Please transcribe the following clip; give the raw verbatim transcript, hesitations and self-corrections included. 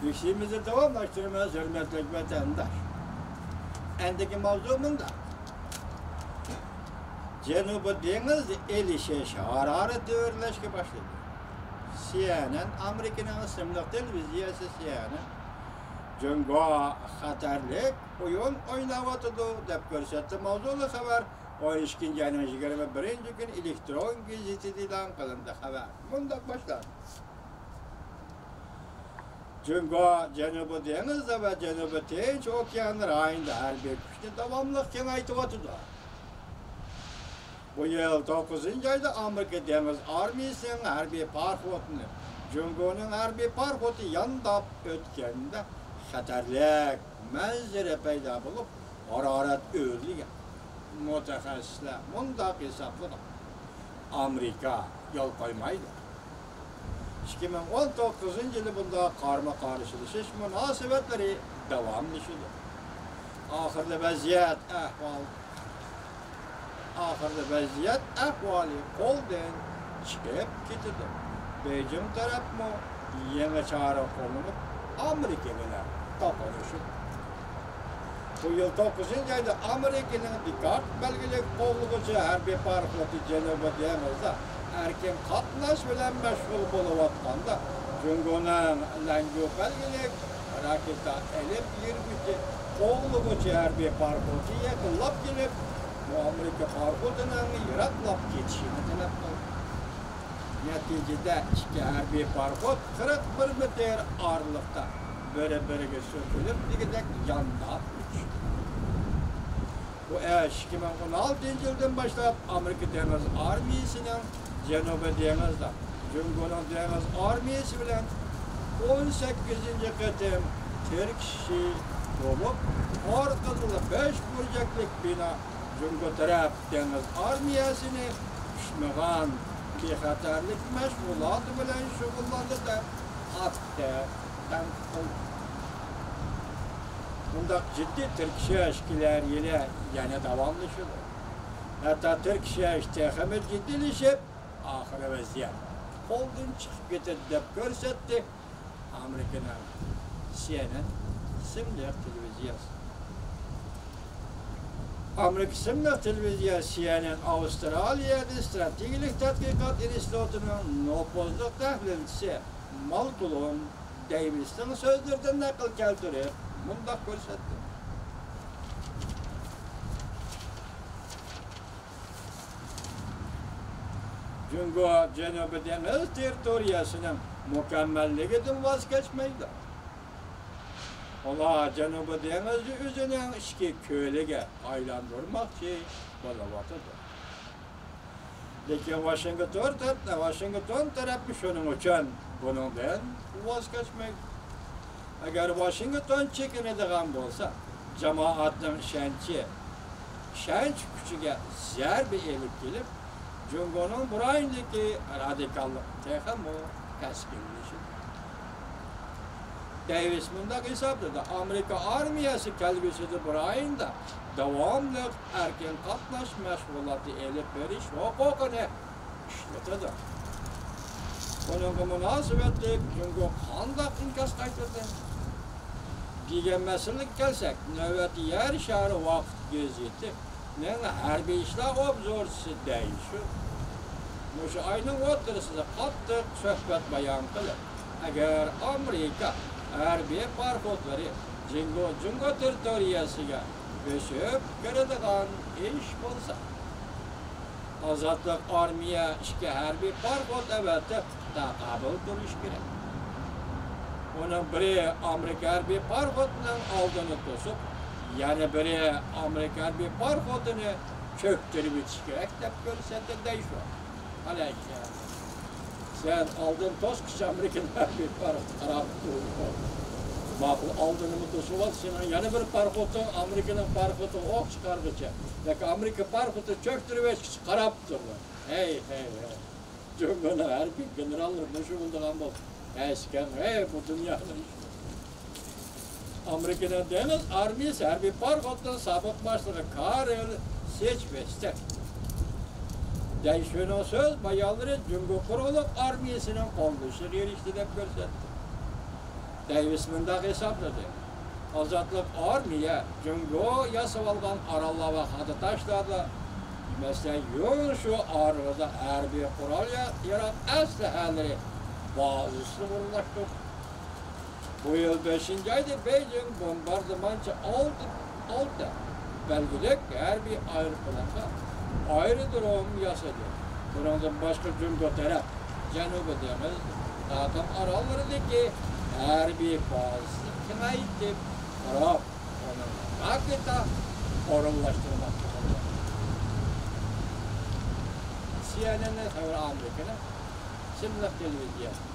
تەكلىپىمىزنى داۋاملاشتۇرىمىز، ھۆرمەتلىك ۋەتەنداش. ئەندىكى ماۋزۇ مۇنداق. جەنۇبىي دېڭىز ئېلىشىش ھارارىتى ئۆرلەشكە باشلىدى. سى ئېن ئېن، ئامېرىكىنىڭ ئىسىملىق تېلېۋىزىيەسى سى ئېن ئېن، جۇڭگو خەتەرلىك ئويۇن ئويناۋاتىدۇ دەپ كۆرسەتتى. ماۋزۇلۇق خەۋەر ئون ئىككىنچى ئاينىڭ يىگىرمە بىرىنچى كۈنى ئېلېكترون گېزىتىدە ئېلان قىلىندى. خەۋەر مۇنداق باشلاندى. جۇڭگو جەنۇبىي دېڭىزدا ۋە جەنۇبىي تىنچ ئوكيان رايونىدا ھەربىي كۈچنى داۋاملىق كېڭەيتىۋاتىدۇ. بۇ يىل توققۇزىنچى ئايدا ئامېرىكا دېڭىز ئارمىيىسىنىڭ ھەربىي پاراخوتىنى جۇڭگونىڭ ھەربىي پاراخوتى يانداپ ئۆتكەندە خەتەرلىك مەنزىرە پەيدا بولۇپ، ھارارەت ئۆرلىگەن. مۇتەخەسسىسلەر مۇنداق ھېسابلىغان، ئامېرىكا يول قويمايدۇ. ئىككى مىڭ ئون توققۇزىنچى يىلى بۇنداق قارىمۇ قارشىلىشىش مۇناسىۋەتلىرى داۋاملىشىدۇ. ئاخىرىدا ۋەزىيەت ئەھۋال، ئاخىرىدا ۋەزىيەت ئەھۋالى قولدىن چىقىپ كېتىدۇ. بېيجىڭ تەرەپمۇ يېڭى چارە قوللىنىپ، ئامېرىكا بىلەن توقۇنۇشىدۇ. بۇ يىل توققۇزىنچى ئايدا ئامېرىكىنىڭ دېكارت بەلگىلىك قوغلىغۇچى ھەربىي پاراخوتى جەنۇبىي دېڭىزدا ئەركىن قاتناش بىلەن مەشغۇل بولۇۋاتقاندا، جۇڭگونىڭ لەنجۇ بەلگىلىك راكېتا ئېلىپ يۈرگۈچى قوغلىغۇچى ھەربىي پاراخوتى يېقىنلاپ كېلىپ، بۇ ئامېرىكا پاراخوتىنىڭ يىراقلاپ كېتىشىنى تەلەپ قىلدى. نەتىجىدە ئىككى ھەربىي پاراخوت قىرىق بىر مېتىر ئارىلىقتا بىر-بىرىگە سۆكۈلۈپ دېگۈدەك يانداپ ئۆتۈشتى. بۇ ئىش ئىككى مىڭ ئون ئالتىنچى يىلدىن باشلاپ ئامېرىكا دېڭىز ئارمىيىسىنىڭ جەنۇبىي دېڭىزدا جۇڭگونىڭ دېڭىز ئارمىيىسى بىلەن ئون سەككىزىنچى قېتىم تىركىشىشى بولۇپ، ئارقىدىنلا بەش بۇرجەكلىك بىنا جۇڭگو تەرەپ دېڭىز ئارمىيەسىنى پىشمىغان بىخەتەرلىك مەشغۇلاتى بىلەن شۇغۇللاندى دەپ قاتتىق تەنقىد قىلدى. بۇنداق جىددىي تىركىشىش كېلەر يىلى يەنە داۋاملىشىدۇ. ھەتتا تىركىشىش تېخىمۇ جىددىيلىشىپ، ئاخىرى ۋەزىيەت قولدىن چىقىپ كېتىدۇ دەپ كۆرسەتتى ئامېرىكىنىڭ سى ئېن ئېن ئىسىملىك تېلېۋىزىيەسى. ئامېرىكا ئىسىملىك تېلېۋىزىيە سى ئېن ئېن ئاۋسترالىيەدە ئىستراتېگىيەلىك تەتقىقات ئىنستىتۇتىنىڭ نوپۇزلۇق تەھلىلچىسى مالكولم دېيۋىسنىڭ سۆزلىرىدىن نەقىل كەلتۈرۈپ، مۇنداق كۆرسەتتى. جۇڭگو جەنۇبىي دېڭىز تېررىتورىيەسىنىڭ مۇكەممەللىكىدىن ۋاز كەچمەيدۇ. ئۇلار جەنۇبىي دېڭىزنى ئۆزىنىڭ ئىچكى كۆلىگە ئايلاندۇرماقچى بولۇۋاتىدۇ. لېكىن ۋاشىنگتون تەرەپ، ۋاشىنگتون تەرەپمۇ شۇنىڭ ئۈچۈن بۇنىڭدىن ۋاز كەچمەيدۇ. ئەگەر ۋاشىنگتون چېكىنىدىغان بولسا، جامائەتنىڭ ئىشەنچى، ئىشەنچ كۈچىگە زەربە ئېلىپ كېلىپ، جۇڭگونىڭ بۇ رايوندىكى رادىكاللىقى تېخىمۇ كەسكىنلىشىدۇ. دېيۋىس مۇنداق ھېسابلىدى، ئامېرىكا ئارمىيەسى كەلگۈسىدە بۇ رايوندا داۋاملىق ئەركىن قاتناش مەشغۇلاتى ئېلىپ بېرىش ھوقۇقىنى ئىشلىتىدۇ. بۇنىڭغا مۇناسىۋەتلىك جۇڭگو قانداق ئىنكاس قايتۇردى؟ دېگەن مەسىلىگە كەلسەك، نۆۋەتتە يەر شارى ۋاقىت گېزىتىنىڭ ھەربىي ئىشلار ئوبزورچىسى دەيشۇ مۇشۇ ئاينىڭ ئوتتۇرىسىدا قاتتىق سۆھبەت بايان قىلىپ، ئەگەر ئامېرىكا ھەربىي پاراخوتلىرى جىڭگو، جۇڭگو تېررىتورىيەسىگە بۆسۈپ كىرىدىغان ئىش بولسا، ئازادلىق ئارمىيە ئىككى ھەربىي پاراخوت ئەۋەتىپ تاقابىل تۇرۇشى كېرەك. ئۇنىڭ بىرى ئامېرىكا ھەربىي پاراخوتىنىڭ ئالدىنى توسۇپ، يەنە بىرى ئامېرىكا ھەربىي پاراخوتىنى چۆكتۈرۈۋېتىشى كېرەك دەپ كۆرسەتتى دەيشۇ. ئەلەيكە. سەن ئالدىن توسقۇچە ئامېرىكىنىڭ ھەربىي پاراخوتى قاراپ تۇرىدۇ. ماقۇل، ئالدىنىمۇ توسۇۋال، سېنىڭ يەنە بىر پاراخوتۇڭ ئامېرىكىنىڭ پاراخوتىغا ئوق چىقارغۇچە ياكى ئامېرىكا پاراخوتى چۆكتۈرۈۋەتكۈچە قاراپ تۇرىدۇ. ھەي، ھەي، ھەي. جۇڭگونىڭ ھەربىي گېنېراللىرى مۇشۇ بولىدىغان بولسا. ھەي، ئىكەن، ھەي، بۇ دۇنيانىڭ ئىشى. ئامېرىكىنىڭ دېڭىز ئارمىيىسى ھەربىي پاراخوتىنىڭ سابىق باشلىقى كارل سېچۋېستېر دەيشۇنىڭ سۆز بايانلىرى جۇڭگو قۇرۇقلۇق ئارمىيىسىنىڭ قوللىشىغا ئېرىشتى دەپ كۆرسەتتى. دەيۋىس مۇنداق ھېسابلىدى: ئازادلىق ئارمىيە جۇڭگو ياسىۋالغان ئاراللار ۋە خادا تاشلاردا، مەسىلەن، يۇڭشۇ ئارىلىدا ھەربىي قورال يا-، ياراغ ئەسلىھەلىرى بازىسىنى ئورۇنلاشتۇردى. بۇ يىل بەشىنچى ئايدا بېيجىڭ بومباردىمانچى ئالتە، ئالتە بەلگىلىك ھەربىي ئايروپىلانغا ئايرودروم ياسىدى. بۇنىڭدىن باشقا، جۇڭگو تەرەپ جەنۇبىي دېڭىز، تاقىم ئاراللىرىدىكى ھەربىي بازىسىنى كېڭەيتىپ قۇرۇپ، ئۇنىڭغا راكېتا ئورۇنلاشتۇرماقچى بولدى. سى ئېن ئېن خەۋىرى ئامېرىكىنىڭ ئىسىملىق تېلېۋىزىيەسى.